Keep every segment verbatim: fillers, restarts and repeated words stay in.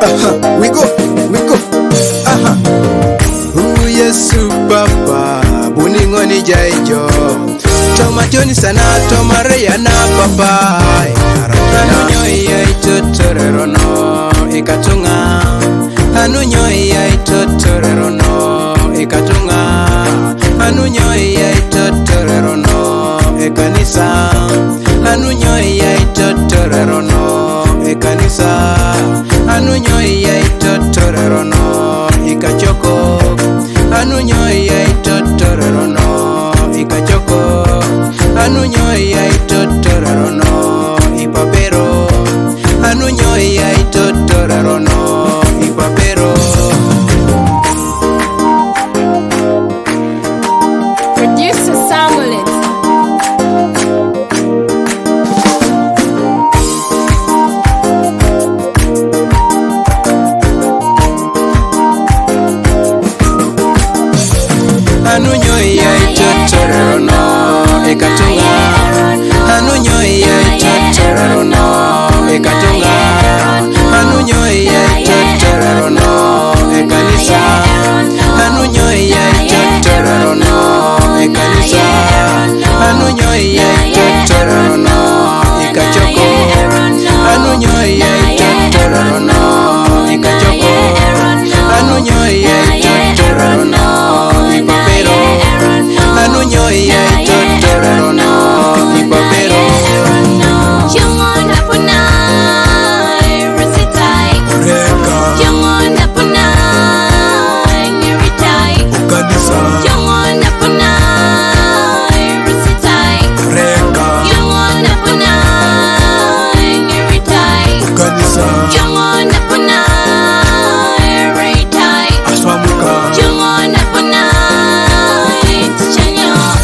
Aha, we go, we go. Aha. Ooh, Yesu Papa, buni ngoni jaijo. Toma Joni sana, toma Reyana Papa. Anu nyoi ya itotorero no, ikatunga. Anu nyoi ya itotorero no, ikatunga. Anu nyoi ya itotorero no, ekanisa. Anu nyoi ya itotorero no, ekanisa. Anu nyoi ya itotorero no, ikachoko. Anu nyoi ya itotorero no, ikachoko. Anu nyoi ya itotorero no, ipapero. Anu nyoi ya itotorero no, ipapero. Producer Samuel. Anu nyoi ya itotorero no, ekatunga. Anu nyoi ya itotorero no, ekatunga. Anu nyoi ya itotorero no, ekanisa. Anu nyoi ya itotorero no, ekanisa. Anu nyoi ya itotorero no, ikachoko. Anu nyoi ya itotorero no, ikachoko. Anu nyoi ya itotorero no, ipapero. Anu nyoi ya itotorero no, ipapero. Reka. Kanisa. Reka. Kanisa. Aswamuka.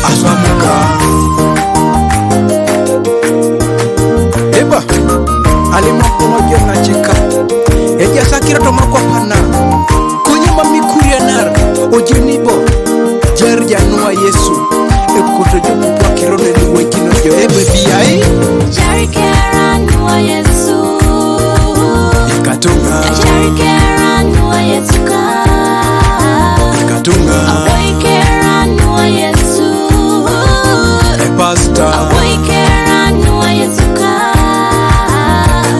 Aswamuka. Eba, alimo komo jona chika. Eja sakira to mako pana. Kunye mami kuria nar, ojini bo. Jer janua Yesu. Ekoto jo kupwa kirone ni wekino jo. Ebe biai. Jarikera nua Yesu. Ikatunga. Jarikera nua Yesu ka. Ikatunga. Aboikera nua Yesu. E pastor. Aboikera nua Yesu ka.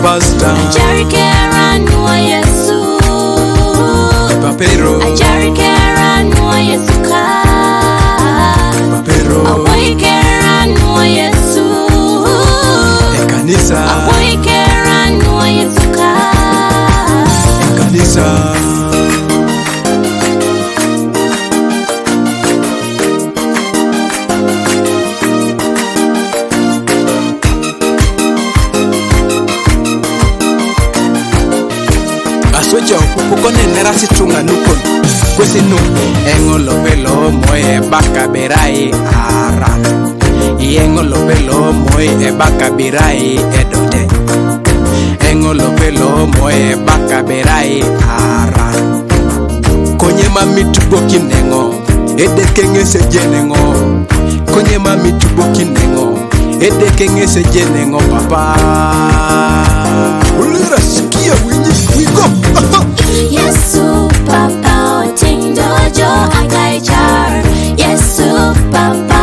Pastor. Jarikera nua Yesu. Papero. Jarikera nua Yesu ka. Papero. Aboikera nua Yesu. Ekanisa. Aboikera nua Yesu ka. Ekanisa. Asocha okupukone nera situnga nukon. Kwesinu. Engolo pelo moe baka berai ara. Engolo pelo moe e baka berai edote. Engolo pelo moe baka berai ara. Konye mami tubo kinengo. Edeke ng'ese jenengo. Konye mami tubo kinengo. Edeke ng'ese jenengo papa. Ulira sikia winyi wigo. Yesu papa otindojo akaichar. Yesu papa